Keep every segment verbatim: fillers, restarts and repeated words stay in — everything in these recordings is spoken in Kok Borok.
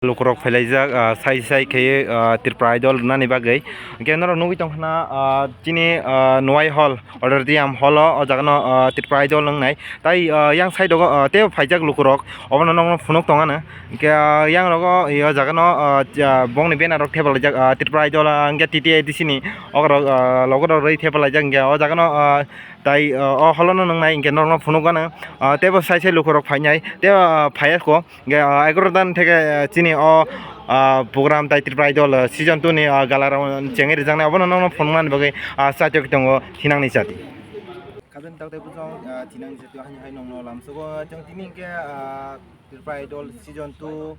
Lukurok phailaijak, ah, sai sai khe, ah, Tripura Idol rwnani bagwi. Hwnkhe norok nugwi tongkha na, ah, chini, ah, Nwai Hall, Auditorium Hall o, o jaga no, ah, Tripura Idol wngnai. Tai, ah, yang side o, ah, teibo phaijak lukurok, obono nokno phunuk tongano. Hwnkhe, ah, yang rogo, o jaga no, ah, ja-, bongni banner rok thepalaijak, ah, Tripura Idol, ah, hwnkhe T T A D C ni, okorok, ah, logo rok rwi thepalaijak, hwnkhe o jaga no, ah, tai, ah, o hall o no nwngnai, hwnkhe norokno phunuk gano, ah, teibo sai sai lukurok phainai, teibo, ah, phaiya kho. Hwnkhe, ah, egaroh dan theke, ah, chini o, ah, program tai Tripura Idol, ah, season two ni, ah, gala round chengwi rijaknai, obono nokno phunuknani bagwi, ah, chatiyok tongo thinangni chati. Khajani tak tei bujong, ah, thinangni chati o haino hai nokno lamsogo. Chwng tini hwnkhe, ah, Tripura Idol season two,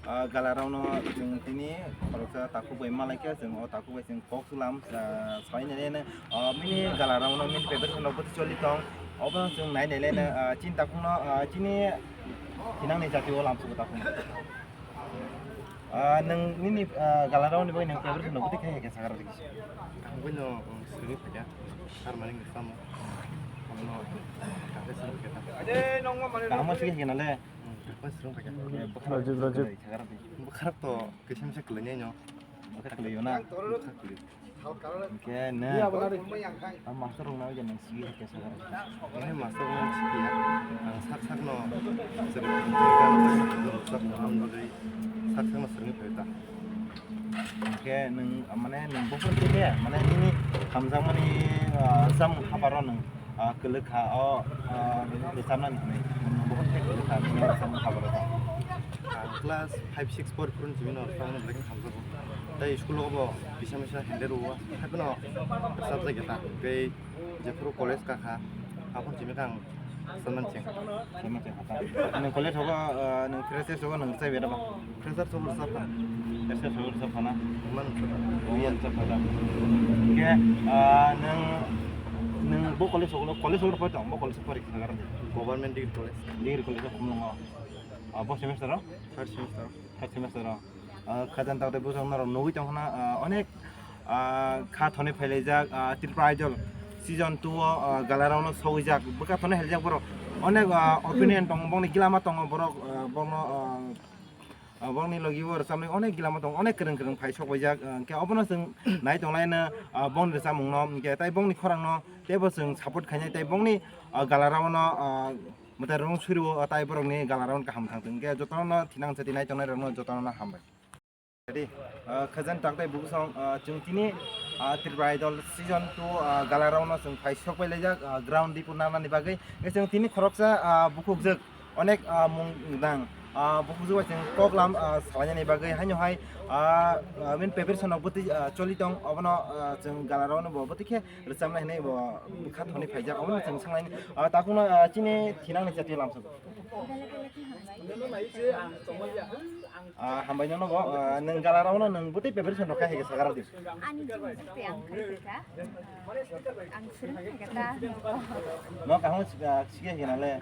ah, gala round no chwng tini khoroksa takhuk bai malaikha, chwng o takhuk bai chwng kok sulam, ah, sai nai nai, ah, mini gala round no mini preparation rok bwtwi choli tong, obono chwng nai nai le, ah, chini takhuk no, ah, chini thinangni chati o lamsogo takhuk no. Ah, nwng nini, ah, gala round ni bagwi nwng preparation no bwtwi khe khe sakha rwdi kisa. Ang buino, um, swrwngwi phaikha, sir mani nwng samo. Abono kaham swrwngwi phaikha. Kaham swrwngwi phaikha nale? Hmm, kaham swrwngwi phaikha. Eh, bwkha Rajib, Rajib. Sakha rwdi. Bwkha to kisa misa kwlainai no. Bwkha kwlaio na? Bwkha kwlai. Hwnkhe nw, a master rok nw jani sigi khe sakha rwdi. Nini master rok nw sigi ya. Ang sak sak no, sak no ang bagwi sak sak no swrwngwi phai ta. Hwnkhe nwng, mane, nwng buphuru twi khe, mane, nini hamjakmani, ah, chamung haparo nwng, ah, kwlwkha, o, ah, rwchabnani hwnwi nwng buphuru twi kwlwkha, nini chamung haparo. Ang class five six por phuru simi no rwchabna belai khe hamjago. Tei school o bo kisa misa hende rwo, haikhe no rwchapjak ya ta. Tei jephuru college kakha, aphuru simi khe ang Salman Singh. Salman Singh kha ta. Nwng college rogo, ah, nwng fresher rogo nwng rwchapya da ba? Fresher rogo rwchapkha. Fresher rogo rwchapkha na? Man rwchapkha. Oya rwchapkha da. Hwnkhe, ah, nwng, nwng bo college rogo, college rogo pori tong, bo college pori kha garani? Government Degree College. Degree College o Khumlungo. Ah, bo semester o? Third semester o. Third semester o. Ah, khajani tak tei bujong norok nugwi tongkha na, ah, onek, ah, kha thoni phailaijak, ah, Tripura Idol season two o, ah, gala round no sogwijak, bwkha thoni hailijak borok. Onek, ah, opinion tongo, bongni gilama tongo borok, ah, bongno, ah, ah, bongni logi bo rwchabnai onek gilama tongo, onek kwrwng kwrwng phai sokbaijak, ah, hwnkhe obono chwng nai tonglaino, ah, bongni rwchapmungno, hwnkhe tai bongni khorangno teibo chwng support khainai, tai bongni, ah, gala round no, ah, mwtai rwng suriwo, ah, tai borokni gala round kaham thangthwng, hwnkhe jotono thinang chati nai tongnai rokno jotono hambai. Ready? Ah, khajani tak tei bukusong, ah, chwng tini, ah, Tripura Idol season two, ah, gala round no chwng phai sok pai laijak, ah, ground report nanani bagwi. Hwnkhe chwng tini khoroksa, ah, bukhukjwk onek, ah, mung nang, ah, bukhukjwk bai chwng koklam, ah, salainani bagwi. Haino hai, ah, ah, bini preparation rok bwtwi, ah, choli tong, obono, ah, chwng gala round no bo bwtwi khe rwchapnai hinwi bo kha thoni phaijak, obono chwng swngnai. Ah, takhukno, ah, chini thinangni chati lamsogo. Bele bele khe hambai. Ah, hambai nono bo, ah, nwng gala round no nwng bwtwi preparation rok kha hai khe sagar di. Ani jibon tei ang khai kha. Ang sirang khai kha ta. No kaham sika sika khe nale.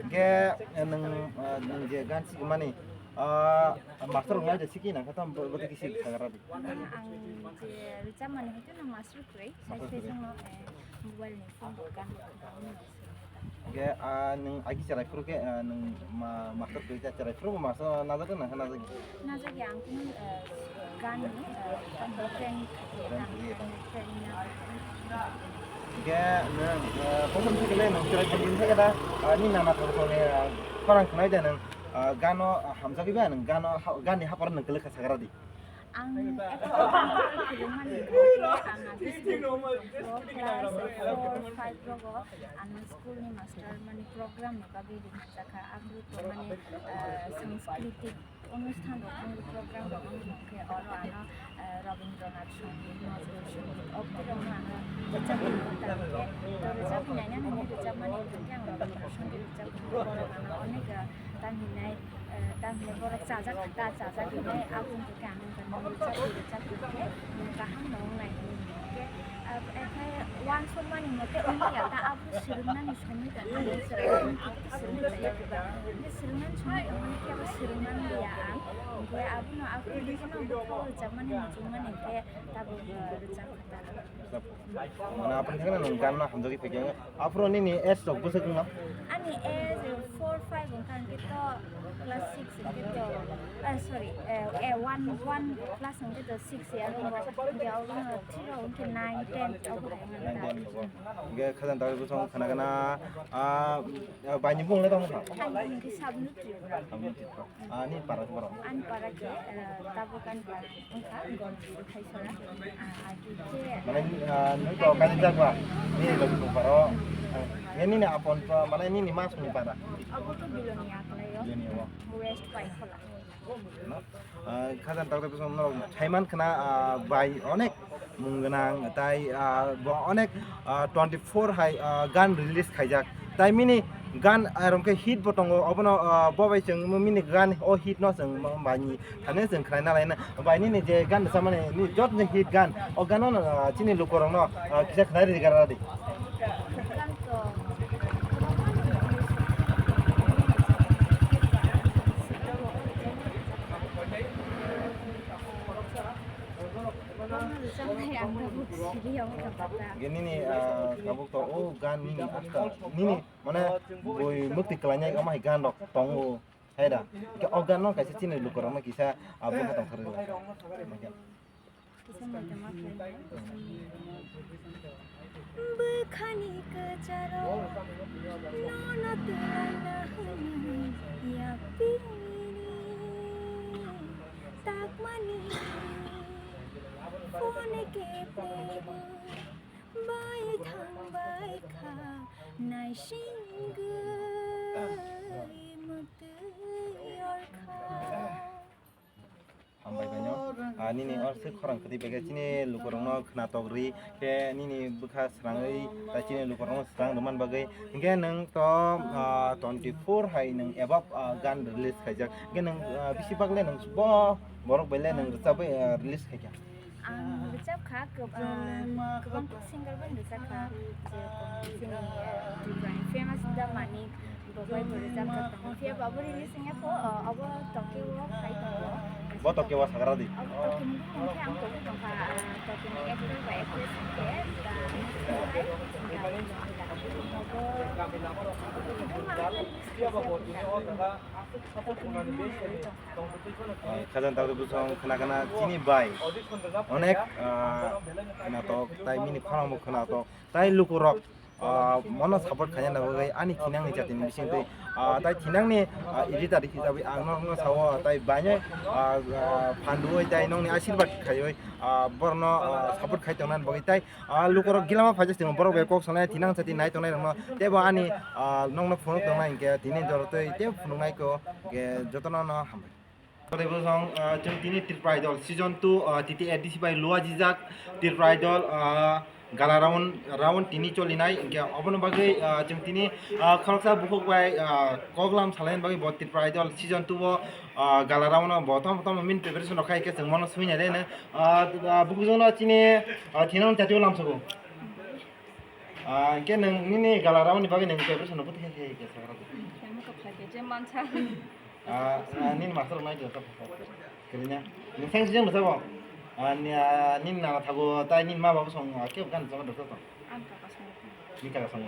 Ke nwng, ah, nwng je gan sika mani, ah, master rok nai je siki na kha tam bwtwi khe sik sagar di. Ang je rwchapmani hai to no master kwrwi, sai sai jang no, eh, mobile ni phone rok gan rok. Hwnkhe, ah, nwng agi cherai phuru khe, ah, nwng ma-, master kwrwi khe cherai phuru bo master najagwi nang khe najagwi? Najagwi ang khe, eh, gan ni, eh, training khaikhe. Training khaikhe tamo? Training na. Hwnkhe nwng, eh, bosong thikle nwng cherai phuru khe da, ah, nini nana thangthangni, ah, khorang khwnai de nwng, ah, gano, ah, hamjagwi ba nwng gano ha-, gan ni hapharo nwng kwlwkha sagra di. Ang eto kwrwngmani hwnkhe ang agi school four, five rogo ano school ni master mani program ni bagwi ringjak kha. Aboni to mani, eh, sanskriti onusthan rok wngwi program rok wngwi tongkhe oro ano, eh, Rabindranath Sangeet, Nazrul Sangeet, o bwtwi rokno ano rwchapwi naina hwnkhe, to rwchapwi nainani hwnwi rwchapmani hwnkhe ang Rabindranath Sangeet rwchapkha, borok ano onek, eh, Tamhinai, eh, tamhinai borok chajak kha ta, chajak hinai aboni khe ang wngkha, nwng rwchapdi, rwchapdi khe nwng kaham no wngnai hinwi hwnkhe, ah, ekhe uansukmani mote wngya ta, abo swrwngmani somoi tongkha, nwng swrwngmani somoi tongkha, hwnkhe swrwngmani somoi tongmani khe abo swrwngmani ya ang, Khe abono, aphuru bono bwkhao rwchapmani muchungmani khe tabuk, uh, rwchap kha ta. Mane aphuru thangna nwng gan no hamjagwi phaikha. Aphuru nini age rok bwswk wngno? Ani age four five wngkha, hwnkhe to class six hwnkhe to, eh, sorry, eh, eh, one, one class hwnkhe to six ya wngkha, hwnkhe obono three rok hwnkhe nine, ten obo hai wngkha. Nine, ten obo. Hwnkhe khajang dagwi bwswk khana gana, ah, ah, baini bumung le tamo kha? Ani bumung khe Sabnu Tripura. Sabnu Tripura. Ah, nini para khe borok? Ani para khe, eh, tabuk ani para wngkha, Gonjiri Thaisora. Ah, agi khe mane, ah, nung to kani jak ba? Nini logi tong paro. Ah, nini ni apon pa, mane nini mas ni para? Abo to Biloni Aklai o. Biloni o. West Paikhola. No? Ah, khajang tagwi bwswk norok thaiman khna, ah, bai onek mung gwnang, tai, ah, bo onek, ah, twenty four hai, ah, gan release khaijak. Tai mini gan, ah, rong khe hit bo tongo, obono, ah, bo bai chwng mini gan o hit no chwng bai ni thani chwng khlai na lai na. Bai nini je gan rwchapmani, nini jotoni hit gan, o gan no, ah, chini luku rok no, ah, kisa khlai ri gara di. Ge nini, ah, tabuk to o gan nini asta nini mane bui mukti kwlainai omo hai gan rok tongo hai da. Ke o gan no kaisa chini luku rok no kisa, ah, bwkha tong thar rwla. Bwkhani kwcharo nono twlangna hwnwi yapini takmani phone keplebu bai thangbai kha naisingwi mwtwi yorkha. Hambai baino. Ah, nini or se khorang kwtwi bai khe chini lukurokno khna tok ri khe nini bwkha srangwi tai chini lukurokno srang rwman bagwi. Hinkhe nwng to, ah, twenty four hai nwng above, ah, gan release khaijak. Hinkhe nwng, ah, bisi bak le nwng bo borok bai le nwng rwchabwi, ah, release khaikha? Ang rwchap kha, kwb-, ah, kwbangma singer bai rwchap kha, je chini, ah, Tripura ni famous Da Manik. Bo bai bo rwjak jak tongo. Phiya bo abo release wngya kho, o, abo Tokyo o phai tongo. Bo Tokyo o sagra di. Abo Tokyo ni bumung khe ang tongwi tongkha, ah, Tokyo ni actor ba actress hwnkhe, ah, hai, abo, abo ma ang release khaijak kha. Ah, khajang tagwi bwsong khna khna chini bai onek, ah, khnatok tai mini khorang bo khnatok tai lukurok. Ah, mono support khaina bagwi ani thinangni jatini bisingtwi, ah, tai thinangni, ah, editor hisabwi ang norokno sao, tai baino, ah, ah, phanduwi tai nokni asirwad khaiwi, ah, borokno, ah, support khai tongnani bagwi tai, ah, lukurok gilama phaijak tongo, borok bai kok sanai thinang jati nai tongnai rokno teibo ani, ah, nokno phunuk tongnai hinkhe tini jorotwi teibo phunuknai kho, hinkhe jotono no hambai. Tei bosong, ah, chwng tini Tripura Idol season two, ah, T T A D C bai lua jijak Tripura Idol, ah, gala round, round tini cholinai. Hinkhe obono bagwi, ah, chwng tini, ah, khoroksa bukhuk bai, ah, koklam salaini bagwi bo Tripura Idol season two o, ah, gala round o bo tamo tamo min preparation rok khai khe chwng mono swinai reno. Ah, ah, bukhuk jono chini, ah, thinang chati o lamsogo. Ah, hinkhe nwng nini gala round ni bagwi nwng preparation rok bwtwi khe khe khe sakha rw? Khe mokha phlai khe je mansa. Ah, ah, nini master rok nai khe khe khe khe khe nya. Nwng seng sijeng rwchabo. Ah, ni, ah, nini nana thago tai nini ma babo song, ah, kebo gan rwchama rwchap tong? Ang kaka song. Ni kaka song.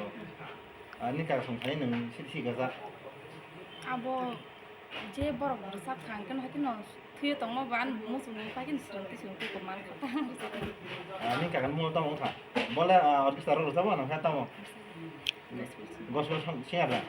Ah, ni kaka song thani nwng sik sik gasa. Abo je borok rwchap thang khe no hai khe no Thwiyo tongma bo ani muchungni pai khe swrwng twi swrwng twi tongma ang kha ta. Ah, nini kakani mungno tamo wngkha? Bole, ah, orchestra rok rwchapma nang kha tamo? Gospel song. Gospel song singer da?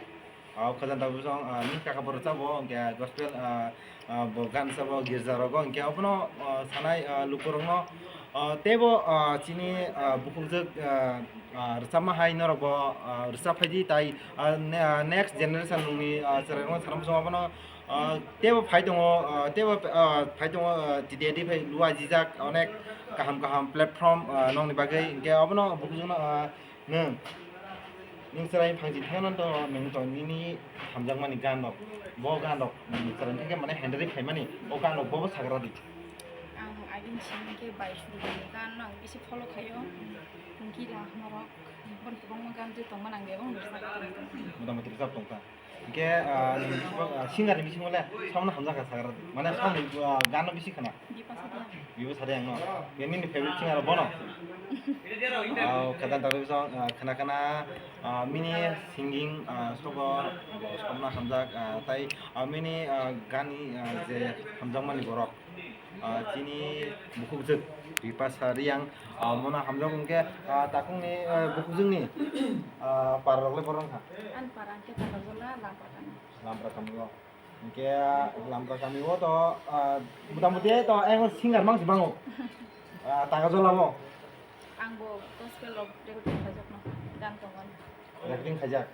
Ah, khajanta bosong, ah, nini kaka bo rwchabo, hwnkhe gospel, ah, ah, bo gan rwchabo girja rogo, hwnkhe obono, ah, sanai, ah, lukurokno, ah, teibo, ah, chini, ah, bukhukjwk, ah, ah, rwchapma hai norokbo, ah, rwchap phaidi tai, ah, ne-, ah, next generation nungni, ah, chwrairokno sana muchungo abono, Ah, teibo phai tongo, ah, teibo, ah, phai tongo, ah, T T A D phai lua jijak onek kaham kaham platform, ah, nokni bagwi, hinkhe obono bukhukjwkno, ah, nwng, nwng chwrai phangchi thangna tongo, nwng to nini hamjakmani gan rok, bo gan rok, nwng chwrai thangkhe mane handle phaimani, o gan rok bobo sagra di. Ang agini simi khe bai suri ni gan no ang bisi follow khaio, gila norok, bon kwbangma gan twi tongma nang bebak nwng rwchap tongkha. Motamoti rwchap tongkha. Hingke, ah, nini bisingo, ah, singer ni bisingo le samno hamjak kha sagra di. Mane samni, ah, gan no bisi khna. Bipa Sadia. Bipa Sadia ang no. Ke nini favorite singer bono? Ah, khadang tari bisong, ah, khna khna, ah, mini singing, ah, sogo, bo samno hamjak, ah, tai, ah, mini, ah, gani, ah, je hamjakmani borok. Ah, chini bukhukjwk Bipasa Riyang, ah, mono hamjak hwnkhe, ah, takungni, ah, bukhukjwkni, ah, pararok le borok wngkha? Ani para hwnkhe Takajola, Lampra kami. Lampra kami o. Hwnkhe Lampra kami o to, ah, motamuti to ego singer mangsi bango. Ah, Takajola o. Ang bo gospel rok recording khaijakno, gan tongo. Recording khaijak.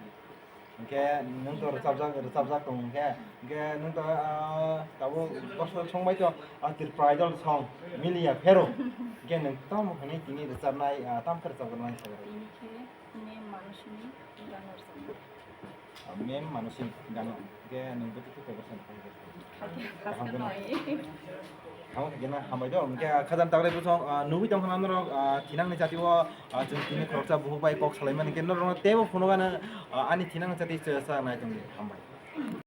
Hingke nwng to rwchapjak, rwchapjak tong hingke, hingke nwng to, ah, tabuk gospel song bai to, ah, Tripura Idol song miliya phero. Hingke nwng tamo hwnwi tini rwchapnai, ah, tamo khe rwchapgwnang sagra? Tini khe Mem Manusini gano rwchapnai. Ah, Mem Manusini gano. Hingke nwng bwtwi khe kaibrwsa nokha hingke. Kaham kheno. Kaham khe gena hambai do. Hingke khajam taklai bwsong, ah, nugui tong khna norok, ah, thinangni jati o, ah, chwng tini khoroksa buhuk bai kok salaimani hingke norokno teibo phunukgana, ah, ani thinangni jati chwsa nai tongdi. Hambai.